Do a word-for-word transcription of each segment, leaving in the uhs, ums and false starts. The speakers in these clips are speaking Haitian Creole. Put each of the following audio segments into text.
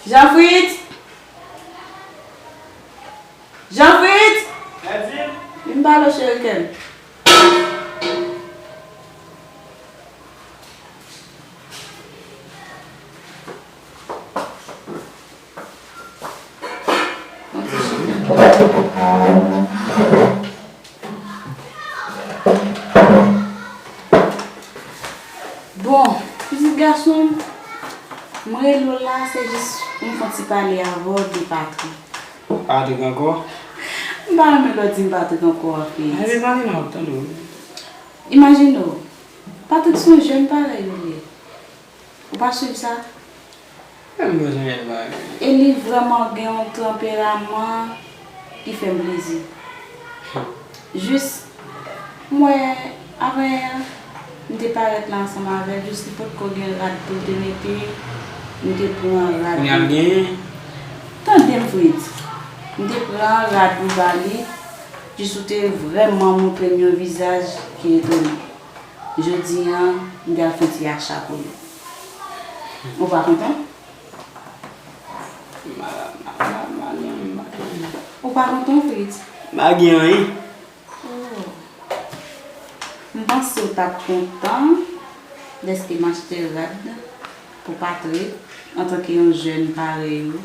Jean Fritz! Jean Fritz! Vin pale w cheri kè m. Bon, pitit gason m, m rele w la, se jis pou m fè yon ti pale avè w de Patrick. Patrick ankò? M pa renmen lè w di m Patrick ankò, Fritz. Epi pale non, m ap tande w. Imajine w, Patrick se yon jèn parèy ou ye. Ou pa swiv sa? Menm bezwen èd bagay. E li vrèman gen yon tanperaman ki fè m plezi. Jis, m wè, avanyè, m te parèt la ansanm avè l, jis li potko gen rad pou l te mete, m te pran rad. Kounye a l genyen? Tande m, Fritz. M te pran rad m ba li, jis ou te vrèman montre m yon vizaj ki etonan. Jodi a, m te al fè yon ti acha pou li. Ou pa kontan? M pa, m pa, m pa, m pa gen anyen, m pa gen anyen. Ou pa kontan, Fritz? M pa gen anyen. Oh. M panse w t ap kontan dèske m achte rad pou Patrick, antanke yon jèn parèy ou.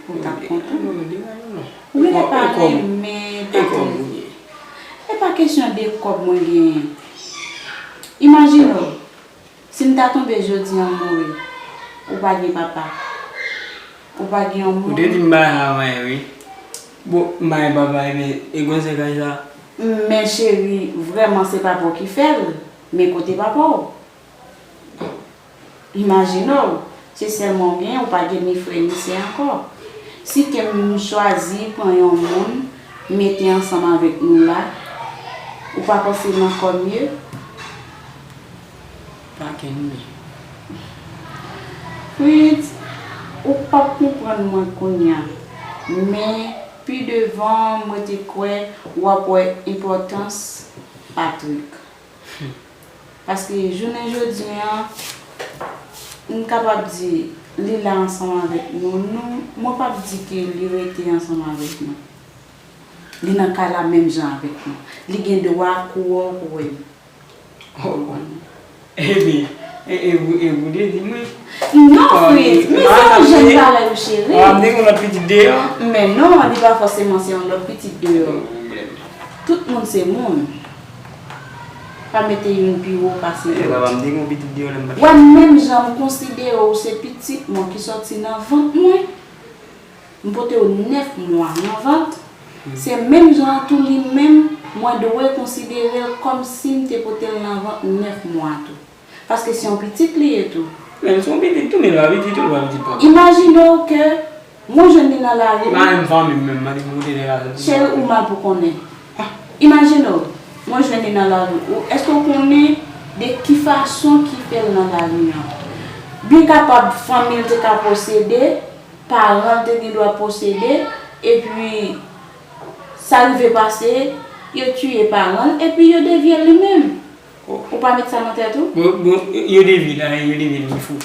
Ou t ap kontan? Ou genlè pa renmen Patrick. E pa kesyon de kòb mwen genyen. Imajine w, si m ta tonbe jodi a m mouri, ou pa gen papa, ou pa gen yon moun. Ou te di m bagay sa avan yè, wi. Bon, m pa gen papa, ebyen, e gwosè kay sa. Men cheri, vrèman se papa w ki fè l, men kote papa w? Imajine w, se sèlman w gen, ou pa gen ni frè ni sè ankò. Si ke m chwazi pran yon moun, mete ansanm avèk nou la, ou pa panse n ankò mye? Pa gen mye. Fritz, ou p ap konprann mwen kounye a, men pi devan, mwen te kwè w ap wè enpòtans Patrick. Paske jounen jodi a, m kapab di li la ansanm avèk nou. Nou, mwen p ap di ke li rete ansanm avèk nou. Li nan kay la menm jan avèk nou. Li gen dwa kou wè w kou wè m. Ou konprann? Ebyen, e, e, ou, e ou te di mwen. Non, Fritz, men se yon jèn parèy ou cheri. M te gen yon lòt pitit deyò. Men non, li pa fòseman se yon lòt pitit deyò. Tout moun se moun. Pa mete youn pi wo pase lòt. Wè, menm jan m konsidere w se pitit mwen ki sòti nan vant mwen, m pote w nèf mwa nan vant, se menm jan an tou li menm, mwen dwe konsidere l kòmsi m te pote l nan vant nèf mwa tou. Paske se yon pitit li ye tou. Men l se yon pitit tou, men l pa pitit ou, l pa pitit papa. Imajine w ke mwen jwenn li nan lari. Pa menm fanmi m menm, mande pou kote nèg la soti. Cheri, ou mal pou konnen. Imajine w, mwen jwenn li nan lari. Ou, èske w konnen de ki fason ki fè l nan lari an? Byen kapab, fanmi l te ka posede, paran l te gen dwa posede, epi sa rive pase, yo tiye paran l, epi yo devye l li menm. Ou pa met sa nan tèt ou? Bon, bon, yo devye l, yo devye l, li fou.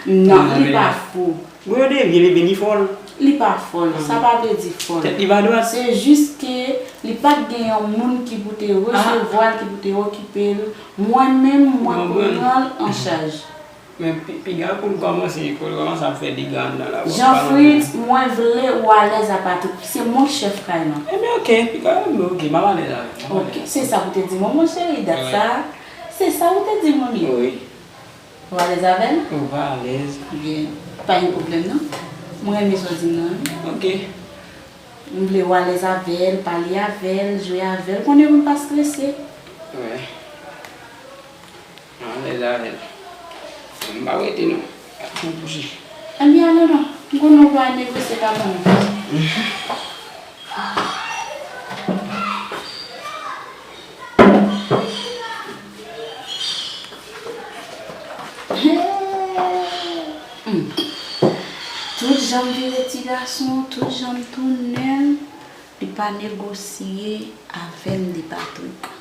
Non, li pa fou. Bon, yo devye l, ebyen, li fòl. Li pa fòl, sa pa vle di fòl. Tèt li pa dwat. Se jis ke li pa t gen yon moun ki pou te resevwa l, ki pou te okipe l. Mwen menm, mwen pran l an chaj. Men pi, piga pou l kòmanse, pou l kòmanse ap fè dega anndan la. Jean Fritz, mwen vle ou alèz a Patrick. Se mwen k chèf kay lan. Ebyen, oke, piga, ebyen, oke, m ap alèz avè l. Oke, se sa pou te di mwen, mon cheri, dat sa. Se sa ou te di mwen, wi. Ou alèz avè l? Ou pa alèz. Byen, pa gen pwoblèm, non. Mwen renmen sa w di m nan, wi. Oke. M vle ou alèz avè l, pale avè l, jwe avè l. Konnen pou m pa strese. Wi. Mwen alèz avè l. M pa rete non. Ap tou bouji. Ebyen, ale non. M konnen w pa negosye pa bon. Hmm. Tout jan m vire ti gason, tout jan m tounen l, li pa negosye avè m de Patrick.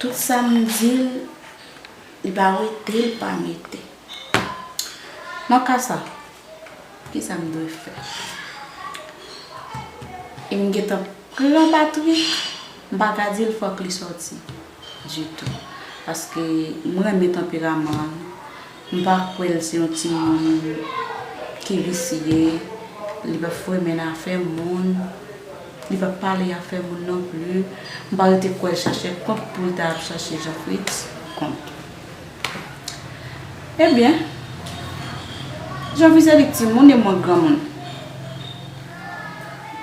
Tout sa m di l, li pa wete, li pa mete. Nan ka sa, kisa m dwe fè? E m gentan pran Patrick, m pa ka di l fòk li sòti ditou. Paske m renmen tanperaman l. M pa kwè l se yon timoun ki visye, li pa renmen afè moun, li pa pale afè moun non plis. M pa rete kwè l chache kont pou l ta ap chache Jean Fritz kont. Ebyen, Jean Fritz se viktim, moun e mwen granmoun.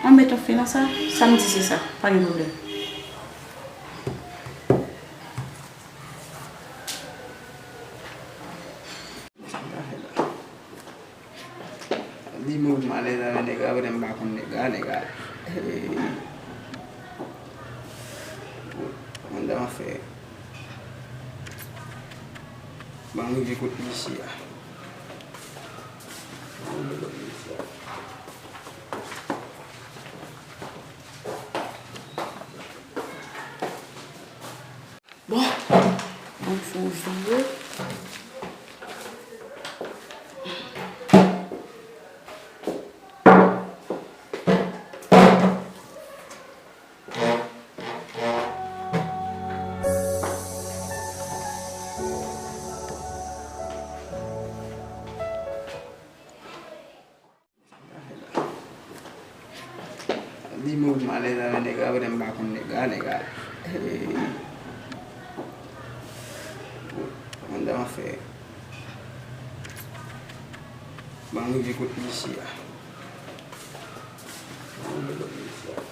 Ann met yon fen nan sa, sa m di se sa, pa gen pwoblèm. Sa m ta fè la? Li menm m alèz avè nèg la, pandan m pa konn nèg la, nèg la. Hey. Mwen ta fè. Ban m rive kot misye a. Ban m rive kot misye a. Bon, bon, fò vire. Li menm m alèz avè nèg la, pandan m pa konn nèg la, nèg la. Hey. Mwen ta fè. Ban m rive kot misye a. Ban m rive kot misye a.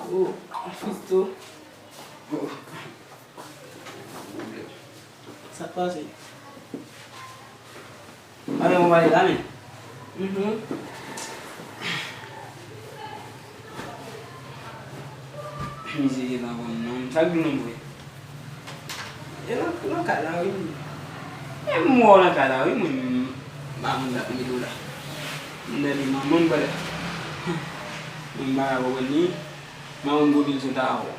Oh, Fisto. Oh. Sa k pase? A, men, mwen pale la, men. Mhm. Mizè nan bon non. Sa k di nou vre? E nan, nan kay la, wi. E m wè w nan kay la, wi, mwen, m pa konn sa k mete w la. M tande manman m pale. Mwen m pa ka konprann li. Manman m kote l sot avè w?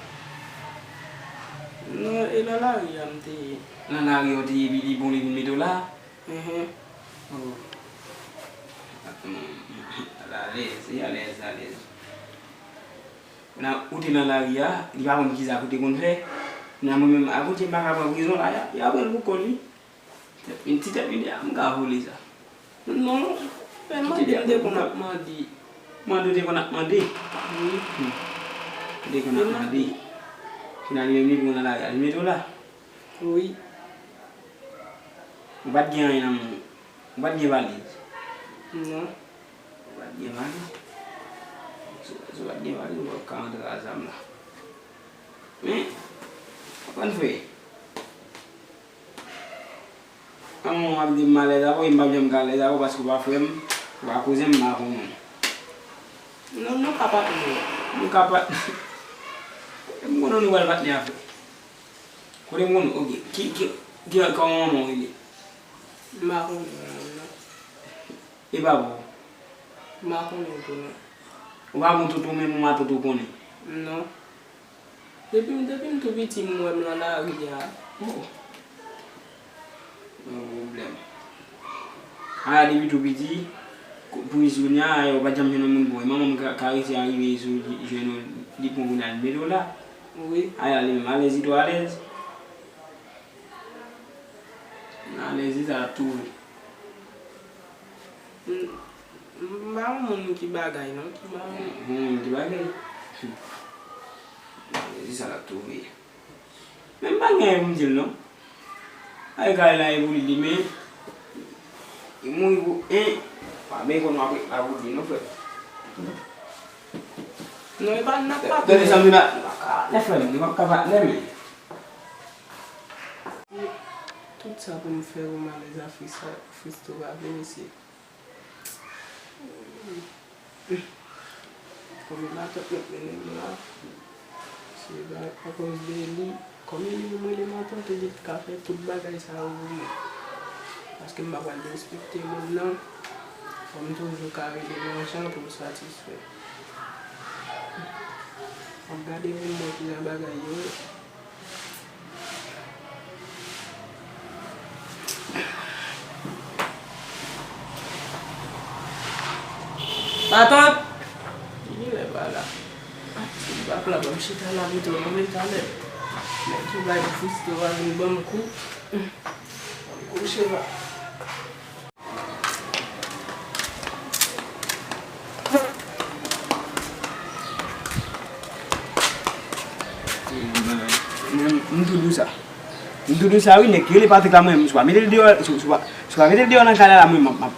Non, e nan lari a m te ye. Nan lari a w te ye, epi li bon, li vin mete w la? Enhen. Oh. Alèz, alèz, alèz. Nan, ou te nan lari a, li pa konn kisa ou te konn fè. Nan mwen menm, akote m pa ka pran prizon la, y a, y a pran l pou kò li. Tèt, ti tèt mide a, m ka vole sa. Non, men mande m te konn ap mande. Mande w te konn ap mande? Wi. Hmm. Ou te konn ap mande. Finalman, li menm li pran nan lari a, li mete w la? Wi. Ou pa t gen anyen nan men w? Ou pa t gen valiz? Non. Ou pa t gen valiz? Si, si w pa t gen valiz, ou pa t ka rantre ak zam la. Men, w konn fè. An, mwen ap di m alèz avè w, e m p ap janm ka alèz avè w paske w pa frè m, ou pa kouzen m, m pa konnen w. Non, nou ka patnè. Nou ka patnè. M konnen nou pral patnè avè w. Kote m konnen, oke. Ki, ki, ki, kòman manman w rele? M pa konnen manman m, non. E papa w? M pa konnen tou, non. Ou pa gon tout ou menm, ou matant ou konnen? Non. Depi, depi m tou piti, m wè m nan lari a. Oh. Yon pwoblèm. A, depi tou piti, pou jis kounye a, ou pa t janm jwenn yon moun bon. E manman m ka, ka resi arive sou li, jwenn ou, li pran kounye a, li mete w la. Wi. A, li menm, alèz, li twò alèz. Alèz, li sa l ap twouve. M, m pa yon moun ki bagay, non, ki bagay. Yon moun ki bagay. Hmm. Alèz, li sa l ap twouve. Men m pa gen anyen pou m di l non. Ay, kay la e pou li, li, men li mouri pou en. Pa ben konn w ap ret la pou li non, frè. Non, e pa n ap pa. Gade sa m di la, nou pa ka patnè, frè m, nou pa ka patnè, men. Tout sa pou m fè pou m alèz a Fris-, Fristo pa vle, mesye. Kòm e matant mwen k mennen m la, se pa akoz de li. Kòm e li menm rele matant, li t ka fè tout bagay sa yo pou mwen. Paske m pa pral derespekte moun nan, fò m toujou ka rele nan jan pou m satisfè. Ap gade pou m wè kijan bagay yo ye. Matant! Kilè pa la? Ap la, ban m chita la pito, mwen talè. Nèg ki bay pou Fisto pa vin ban m kou. Ban m kouche la. Mwen, m tou di w sa. M tou di w sa wi, nèg ki rele Patrick la, mwen menm, si w pa mete l deyò, si, si w pa, si w pa mete l deyò nan kay la, la, mwen, m ap, m ap.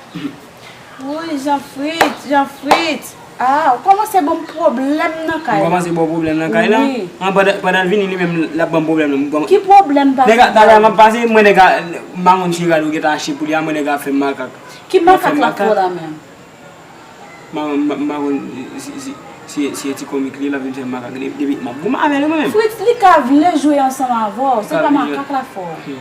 Woy, Jean Fritz, Jean Fritz. Ah, ou kòmanse ban m pwoblèm nan kay la. M kòmanse ba w pwoblèm nan kay la? Wi. An, pandan, pandan l vini, li menm, l ap ban m pwoblèm nan. M kòman- Ki pwoblèm, Patrick? Nèg la, talè a m ap pase, mwen nèg la, m pa konn si rad ou gentan achte pou li a, mwen nèg la ap fè m makak. Ki makak l ap fè w la menm? M pa, m pa, m pa konn si, si, si, si e ti komik li ye, l ap vin fè m makak. De-, depi m ap goumen avè l mwen menm. Fritz, li ka vle jwe ansanm avè w, se pa makak l ap fè w.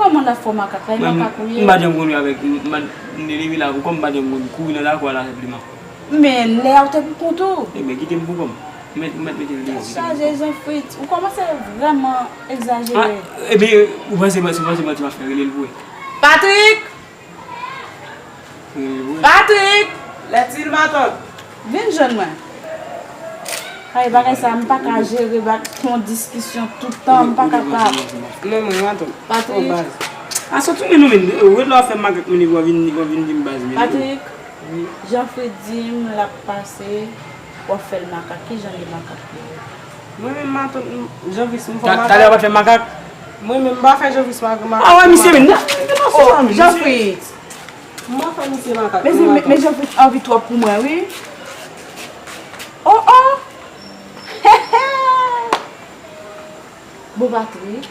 Kòman l ap fè w makak la? E makak ou ye? M pa janm konn jwe avèk, m, m, m te leve la pou kò m, m pa janm konn kouri nan lakou a la senpleman. Men lè a ou te pou kont ou. Ebyen, kite m pou kò m. Mèt, mèt mete l deyò, kite m pou kò m. Tèt chaje, Jean Fritz. Ou kòmanse vrèman egzajere. Ah, ebyen, ou panse, ou panse manti m ap fè, rele l pou wè. Patrick! Patrick! Lètil, matant! Vin jwenn mwen. Ay, bagay sa, m pa ka jere bak yon diskisyon tout tan, m pa kapab. Non, non, matant. Patrick. Oh, baz. A, sa tounen nou menm. Ou ret la w ap fè makak menm, w ap vin, w ap vin di m baz menm. Patrick, Jean Fritz di m l ap pase, w ap fè l makak. Ki jan de makak li ye? Mwen menm, matant, m, Jean Fritz, m fè makak. Talè w ap fè makak? Mwen menm, m pa fè Jean Fritz makak. Ah, wè, misye menm. Oh, Jean Fritz. M pa fè misye makak, non, matant. Men, men Jean Fritz anvi twòp pou mwen, wi. Oh, oh! Bon, Patrick,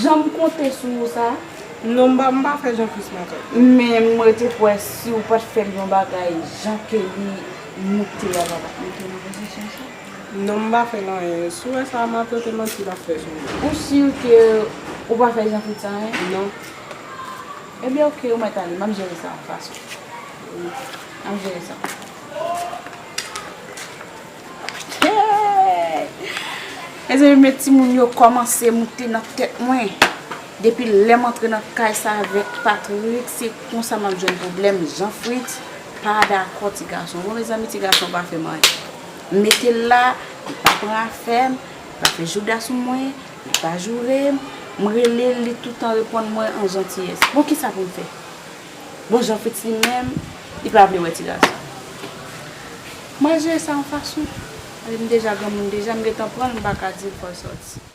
jan m konte sou ou sa. Non, m pa, m pa fè Jean Fritz makak. Men mwen te kwè si ou pa t fè l yon bagay jan ke li moute a, pa t ap mete w nan pozisyon sa. Non, m pa fè l anyen. Si w wè sa, m ap tande manti l ap fè sou mwen. Ou si ke ou pa fè Jean Fritz anyen? Non. Ebyen, oke, ou mèt ale. M ap jere sa yon fason. M ap jere sa. Hey! Mezanmi, men timoun yo kòmanse moute nan tèt mwen. Depi lè m antre nan kay sa avèk Patrick, se konsa m ap jwenn pwoblèm. Jean Fritz pa dakò, ti gason. Bon, mezanmi, ti gason pa fè m anyen. M mete l la, li pa pran afè m, li pa fè jouda sou mwen, li pa joure m. M rele l, li toutan reponn mwen an jantiyès. Bon, kisa pou m fè? Bon, Jean Fritz li menm, li pa vle wè ti gason. Mwen jere sa yon fason. Paske m deja granmoun deja, m gentan pran l, m pa ka di l fò l sòti.